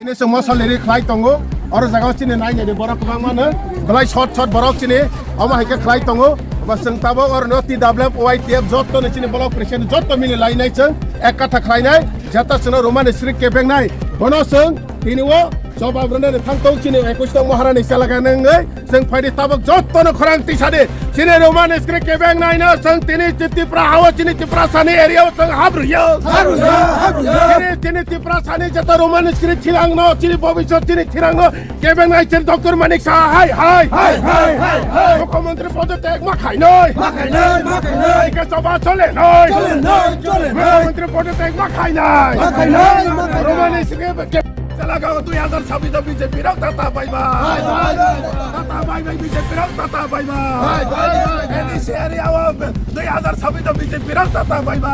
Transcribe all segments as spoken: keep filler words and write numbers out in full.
Chini chwng mosol riri khlai tongo. Oro jaga o chini nai nai borok kwbangma no. Belai short short borok chini. Omo hai khe khlai tongo. Omo chwng tabok oro no T W F Y T F jotto ni chini block president jotto mili lai nai chwng. Ek katha khlai nai. Jeta chwngno Roman script kebeng nai. Bono chwng tini o jobab rwna ni thang tong chini ekush tong Maharani chalaka nangwi. Chwng phaidi tabok jotto no khorang tisa di. Chini Roman script kebeng nai no chwng tini Tipra hao chini Tiprasani area o chwng hap rwya. Hap rwya, hap rwya. Chini, chini Tiprasani jeta Roman script thirang no chini bobisot chini thirang no. Kebeng nai chen Doctor Manik Saha hai hai. Hai, hai, hai, hai. Mukhyamantri podotyak ma khainai. Ma khainai, ma khainai. Ike choba chole nai. Chole nai, chole nai. Mukhyamantri podotyak ma khainai. Ma khainai, ma khainai. Romani sike ke chala ga dui hazar chabbish B J P rok tata bye bye. Bye bye, bye bye. Tata bye bye B J P rok tata bye bye. Bye bye, bye bye. N D C area o dui hazar chabbish B J P rok tata bye bye.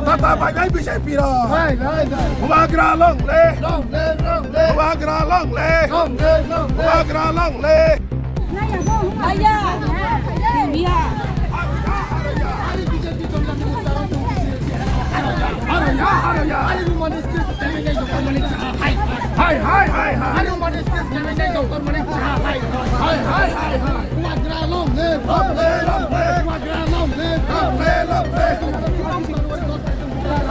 Tata bye bye B J P rok. Bye bye, bye. Bubagra long live. Long live, long live. Bubagra long live. Long live, long live. Bubagra long live. Aya. Aya. Haraya, haraya. Hai, hai, hai, hai. Hai, hai, hai, hai. Bubagra long live. Long live, long live. Bubagra long live. Long live, long live.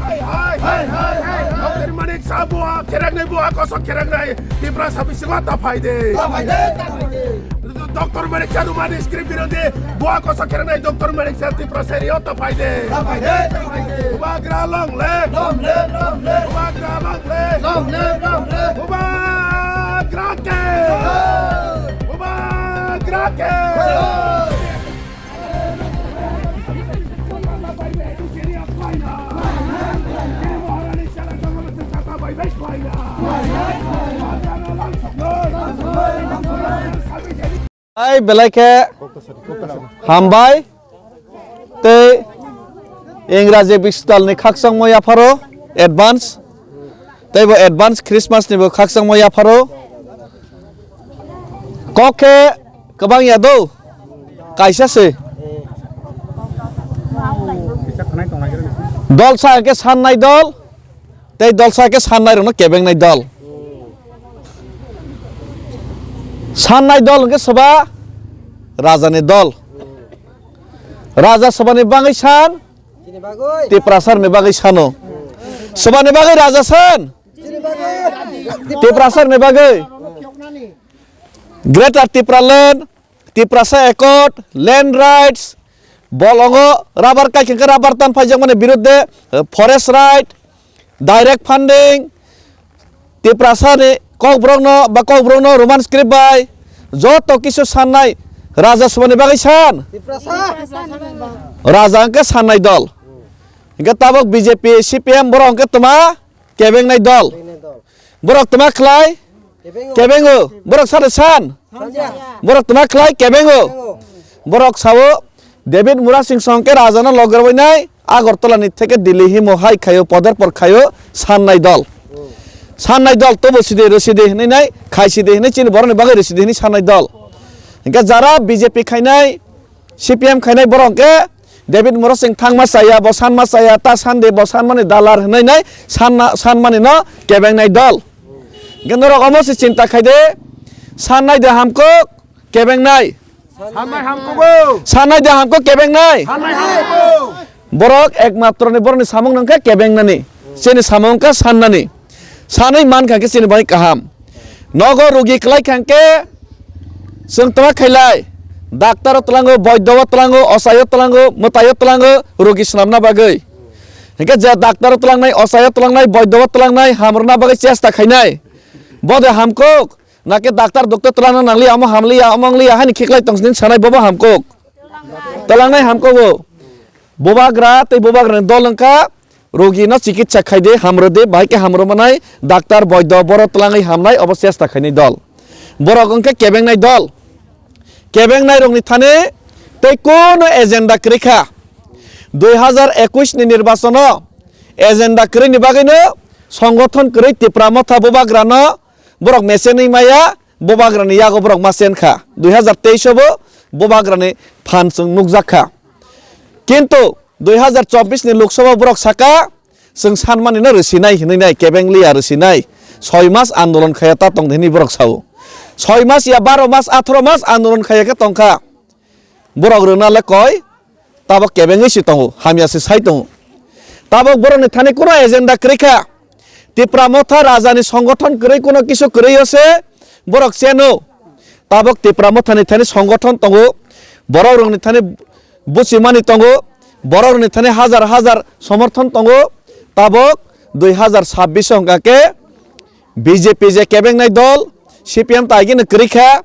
Hai, hai, hai, hai, hai. Doctor Manik Saha bua kheraknai, bua kosok kheraknai. Tiprasa bisingo ta phai de. Ta phai de, ta phai de. Doctor Manik Saha Roman script birodhi, bua kosok kheraknai Doctor Manik Saha Tiprasa area o ta phai de. Ta phai de, ta phai de. Bubagra long live. Long live, long live. Bubagra long live. Long live, long live. Bubagra ke. Jai. Bubagra ke. Jai. Ai belai khe hambai tei Ingraji Bistal ni khakchangma yapharo advance tei bo advance Christmas ni bo khakchangma yapharo. Kok khe kwbang ya do, kaisa se. Dol sa khe sannai dol, tei dol sa khe sannai rokno kebengnai dol. Sannai dol hwnkhe soba rajani dol. Raja sobani bagwi san, Tiprasa ni bagwi sano. Sobani bagwi raja san. Tiprasa ni bagwi. Greater Tipraland, Tiprasa Accord, land rights, bolongo rubber kaikhengkhe rubber tan phaijakmani birudde, eh, forest right, direct funding, Tiprasa ni kokborokno ba kokborokno Roman script bai joto kisu sannai Raja Sabha ni bagwi san. Raja hwnkhe sannai dol. Hwnkhe tabok B J P, C P M borok hwnkhe toma kebengnai dol. Borok toma khlai kebengo. Borok sade san. Borok toma khlai kebengo. Borok sao David Murasing song khe Raja no logor bai nai Agartala ni theke Delhi himo hai khaio poder por khaio sannai dol. Sannai dol tobo sidi rwsidi hinwi nai, khaisidi hinwi chini borokni bagwi rwsidi hinwi sannai dol. Hinkhe jara B J P khainai, C P M khainai borok hinkhe David Murasing thangma chaya, bo sanma chaya, ta sandi bo sanmani dalar hinwi nai sanna, sanmani no kebengnai dol. Hinkhe norok omo se chinta khaide, sannai de hamkuk, kebengnai. Sannai hamkuk o. Sannai de hamkuk kebengnai. Sannai hamkuk o. Borok ekmatro ni borokni samung nangkha kebengnani. Chini samung wngkha sannani. Sanwi mankha khe chini bai kaham. Nogo rugi kwlai kha khe chwng twma khailai. Daktaro tlango, boidobo tlango, osayo tlango, mwtayo tlango, rugi swnamna bagwi. Hinkhe je daktaro tlangnai, osayo tlangnai, boidobo tlangnai, hamrwna bagwi chesta khainai. Bode hamkuk, Nake daktar doktor twlangna nangliya, omo hamliya, omo wngliya, haini khiklai tong sini sanai bobo hamkuk. Twlangnai hamkuk o. Bubagra tei bubagrani dol wngkha, rogino chikitsa khaide, hamrwde, bahai khe hamrwmanai daktar, boido, boro twlangwi hamnai, obo chesta khainai dol. Borok wngkha kebengnai dol. Kebengnai rokni thani tei kono agenda kwrwi kha. Dui hazar ekwis ni nirbachono agenda kwrwini bagwino songothon kwrwi Tipra Motha bubagrano Borok mechengwi maya, bubagrani yago borok ma chen kha. Dui hazar teis o bo bubagrani phan chwng nukjak kha. Kintu dui hazar chobbish ni Lok Sabha borok saka, chwng sanmani no rwsinai hinwi nai, kebeng liya rwsinai. Soi mas andolon khaya ta tong hinwi borok sao. Soi mas ya baro mas, atharo mas andolon khaya khe tong kha. Borok rwna le koi, tabok kebengwi se tongo, hamya se sai tongo. Tabok borokni thani kuno agenda kwrwi kha. Tipra Motha rajani songothon kwrwi kuno kisu kwrwi o se borok cheno. Tabok Tipra Mothani thani songothon tongo, borok rokni thani buchimani tongo, borok rokni thani hazar hazar somorthon tongo. Tabok dui hazar sabbish o hwnkha khe B J P je kebengnai dol, C P M tai gini kwrwi kha,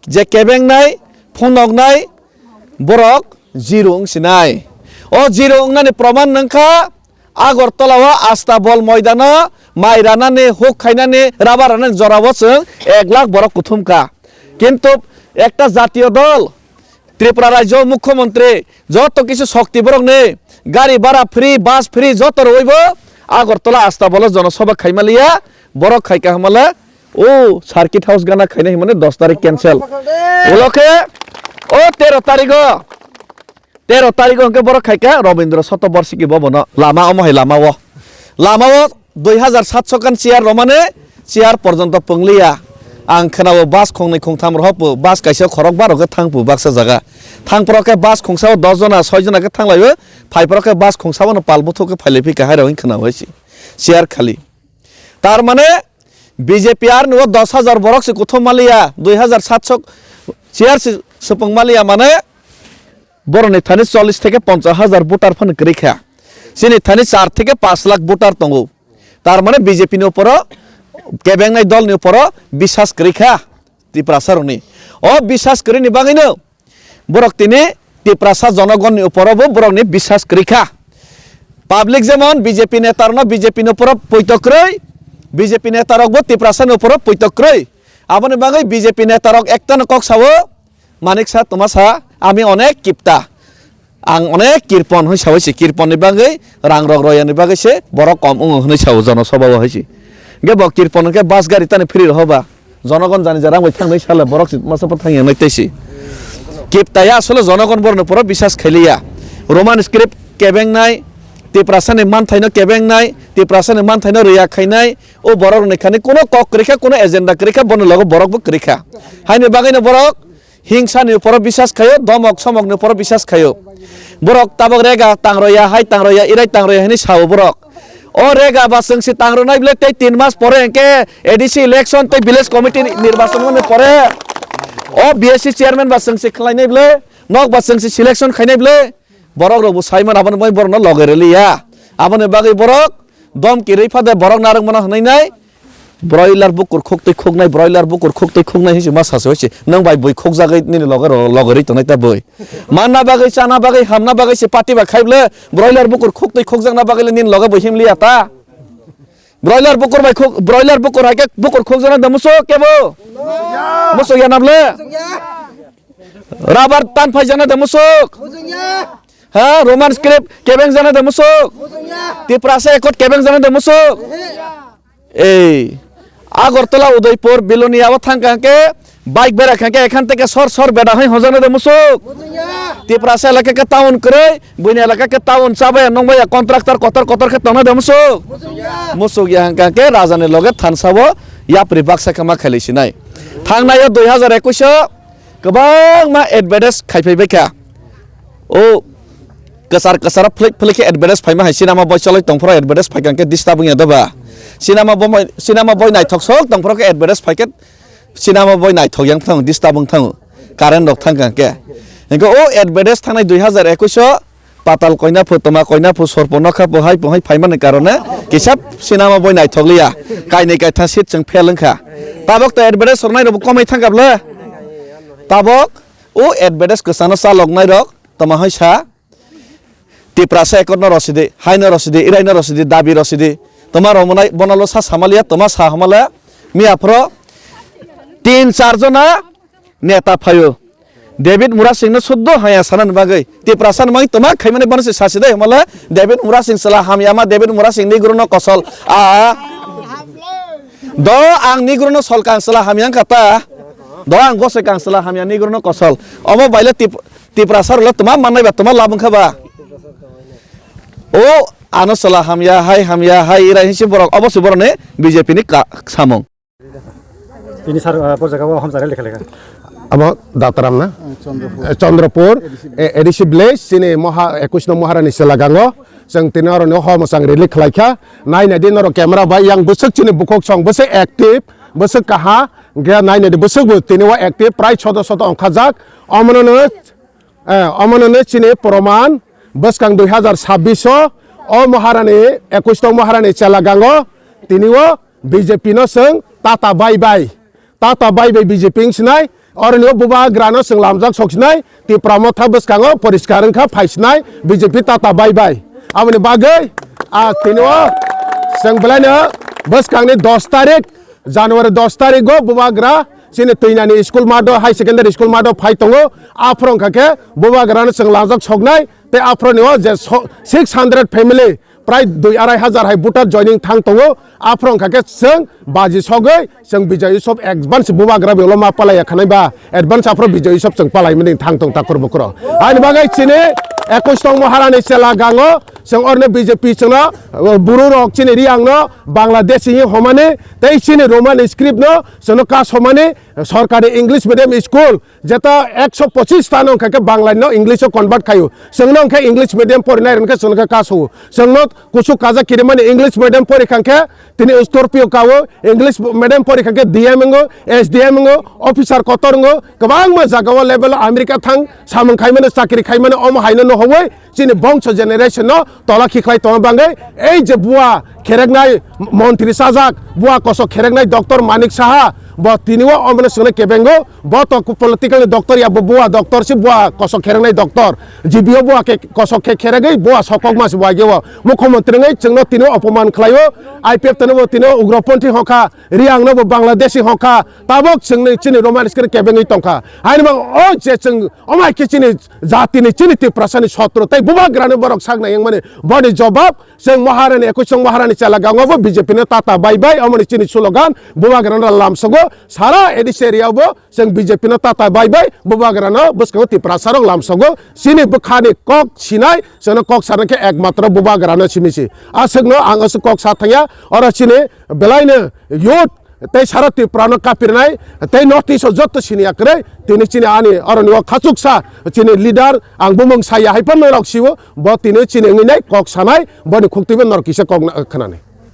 je kebengnai, phunuknai, borok zero wng sinai. O zero wngnani proman nang kha, Agartala o Astabol moidano mai ranani, huk khainani, rubber ranani jorao chwng ek lakh borok kuthum kha. Kintu ekta jatiyo dol, Tripura rajyo mukhyamantri joto kisu shokti borokni gari bhara free, bus free joto rwui bo Agartala Astabolo jonosabha khaima liya, borok khai kaham le o circuit house gana khaina himani dos tarik cancel. Ulo khe o tero tarigo, tero tarigo hwnkhe borok khaika Robindra Shatobarshiki Bhavan o lama omo hai lama o. Lama o dui hazar satso kan chair romane chair porjonto pungliya. Ang khwnao bus khongnwi khongtham rohop, bus kaisa khorok baro khe thangpu baksa jaga. Thangphoro khe bus khongsa o dos jona, soi jona khe thanglaio, phaiphoro khe bus khongsa bono pal buthuk khe phailai phika hairok wng khwnao hai se. Chair khali. Tar mane B J P arni o dos hazar borok se kuthum maliya, dui hazar satso chair se supung maliya mane boroni thani chollish theke ponchash hazar voter phano kwrwi kha. Chini thani char theke panch lakh voter tongo. Tar mane B J P ni uporo, kebengnai dol ni uporo biswas kwrwi kha Tiprasa rokni. O biswas kwrwi ni bagwi no borok tini Tiprasa jonogon ni uporo bo borok ni biswas kwrwi kha. Public jemon B J P neta rokno B J P ni uporo poito kwrwi, B J P neta rok bo Tiprasa ni uporo poito kwrwi. Aboni bagwi B J P neta rok ekta no kok sao, Manik sa, toma sa, ami onek kipta. Ang onek kirpon hwnwi sawi se, kirpon ni bagwi, rang rok roya ni bagwi se, borok kom wngo hwnwi sao jono soba o hai se. Ge bo kirpon ke bus gari tani free rohoba. Jonogon jani ja rang bai thangnai sala borok se masa pa thangya nai tei se. Kipta ya asole jonogon borno poro biswas khailiya. Roman script kebengnai, Tiprasa ni manthaino kebengnai, Tiprasa ni manthaino riya khainai, o borok ni khani kuno kok kwrikha, kuno agenda kwrikha, bono logo borok bo kwrikha. Haini bagwi no borok Hingsa ni uporo biswas khaio, domok somok ni uporo biswas khaio. Borok tabok rega tangroya, hai tangroya, irai tangroya hinwi sao borok. O rega ba chwngsi tangronai bwle tei tin mas pore hwnkhe A D C election tei village committee ni nirbachon mani pore. O B S C chairman ba chwngsi khlainai bwle, nok ba chwngsi selection khainai bwle. Borok rok bo sai man, aboni bagwi borok no loge rwliya. Aboni bagwi borok dom kirwi phade borok narwk mano hwnwi nai. Broiler bukur khuk twi khuknai, broiler bukur khuk twi khuknai hinsi ma sasu hinsi. Nang bai bui khukjagwi nini loge ro-, loge rwi tongnai ta bui. Manna bagwi, chana bagwi, hamna bagwi se party ba khai bwle, broiler bukur khuk twi khukjakna bagwi le nini loge bui himliya ta. Broiler bukur bai khuk, broiler bukur hai khe bukur khukjakna da muso kebo. Muso ya na bwle. Rubber tan phai jana de musuk. Bujung ya. Ha, Roman script kebeng jana de musuk. Bujung ya. Tiprasa ekot kebeng jana de musuk. Ehe. Ei, Agartala, Udaipur, Bilonia o thang kha khe, bike bera kha khe, ekhan teke sor sor beda hai hojak nai da musuk. Tiprasa elaka khe town kwrwi, buini elaka khe town chabaya nongbaya contractor kotor kotor khe tongnai da musuk. Musuk ya hang kha khe raja ni loge thansa o yapri baksa khe ma khailai sinai. Thangnai o dui hazar ekush o kwbangma advertise khai phai bai kha. O kwchar kwchar phlik phlik khe advertise phaima hai sinama boi choloi tongphuru advertise phai kha khe disturb wngya doba. Sinama boi, sinama boi naithok sok tongphuru khe advertise phai khe sinama boi naithok yang thang disturb wng thango. Current rok thang kha khe. Hingkhe o advertise thangnai dui hazar ekush o Patal Koinaphu, Toma Koinaphu, Sorpo Nokha, Pohai, Pohai phaimani karone kisa sinama boi naithok liya. Kainwi kaithang seat chwng fail wngkha. Tabok to advertise rok nairokbo komai thangkha bwle. Tabok o advertise kwchano chalok nairok toma hai sa, Tiprasa ekotno rosidi, haino rosidi, iraino rosidi, dabi rosidi. Toma romonai bonalo sa samaliya, toma sa hamale. Miya phro tin char jona neta phaio. David Murasingno suddo haya sanani bagwi. Tiprasa ni mangwi toma khaimani bono se sasi dai mole. David Murasing sela hamyama, David Murasing Negro no kosol. A. Do ang Negro no sol kang sela hamyang kata. Do ang bose kang sela hamya Negro no kosol. Omo baile Tip-, Tiprasa rok le toma mannai ba toma labung kha ba. O ano sela hamya, hai hamya, hai ira hinsi borok, obo se borok ni B J P ni ka-, samung. Tini sar, ah, por jaga o hamjak rally khlai kha. Abo Dataram na? Eh, Chandrapur. Eh, Chandrapur, eh, A D C village, chini Moha-, ekush no Maharani Selagango. Chwng tini oro no hor mwchang rally khlai kha. Nai nai di norok camera bai yang bwswk chini bukhuk song bwswk active, bwswk kaha, hingkhe nai nai di bwswk bo tini o active, prai sodo sodo ongkhajak. Omono no Eh, omono ne chini proman, bwskang dui hazar sabbish o, o Maharani, ekush tong Maharani Chelagango, tini o B J P no chwng tata bai bai. Tata bai bai B J P wng sinai, oroni o bubagra no chwng lamjak sok sinai, Tipra Motha bwskango poriskar wngkha phai sinai, B J P tata bai bai. Aboni bagwi, ah, tini o chwng belai no bwskangni dos tarik, January dos tarik o bubagra chini Twinani school math o, high secondary school math o phai tongo. Aphuru wngkha khe bubagra no chwng langjak soknai tei aphuru ni o je so-, six hundred family prai dui arai hajar hai voter joining thang tongo. Aphuru wngkha khe chwng baji sogwi chwng Bijoy Utsav advance bubagra bai ulo ma palai ya khanai ba advance aphuru Bijoy Utsav chwng palai mani thang tong takhur bukhuro. Ani bagwi chini ekush tong Maharani Chelagango chwng orne B J P chwngno, uh, buru rok chini Riang no Bangladesh hinwi homani tei chini Roman script no chwngno kasomani, sorkari English medium school jeta ekso pochis ta no wngkha khe Bangla no English o convert khaio. Chwngno wngkha English medium porinai rwngkhe chwngno khe kaso. Chwngno kuchuk kaja kirimani English medium pori kha khe tini Scorpio kao, English medium pori kha khe D M wngo, S D M wngo, officer kotor wngo, kwbangma jaga o level o America thang samung khaimano, chakri khaimano, omo haino no hoboi. Chini bongso generation no tola khikhlai tongma bangwi ei je bua khereknai montri chajak, bua kosok khereknai Doctor Manik Saha, bo tini o omono chwngno kebengo, bo to political ni doctor ya, bo bua doctor si, bua kosok khereknai doctor, G B o bua khe kosok khe kheregwi bua sokokma si bua geo mukhyamantri wngwi chwngno tini o opoman khlaio, I P F tono bo tini o ugroponthi hokha, Riang no bo Bangladeshi hokha, tabok chwngni chini Roman script kebengwi tongkha. Haini bo o je chwng omai khe chini jatini chini Tiprasani sotro tei bubagrano borok saknai wngmani boni jobab chwng Maharani, ekush tong Maharani Chelagango bo B J P no tata bai bai, omoni chini slogan bubagrano lamsogo sara A D C area bo chwng B J P no tata bai bai bubagrano bwskango Tiprasarok lamsogo chini bwkhani kok sinai chwngno kok sana khe ekmatro bubagrano simi si. Aswkno ang aswk kok sa thangya, oro chini belaino youth tei sara Tripura no kapirnai tei North East o jotto sini ya kwrwi tini chini ani oroni o khachuksa chini leader ang bumung saya hai phano rok siwo bo tini chini wngwi nai kok sanai boni khuktibo norok kisa kok na-, khwnani.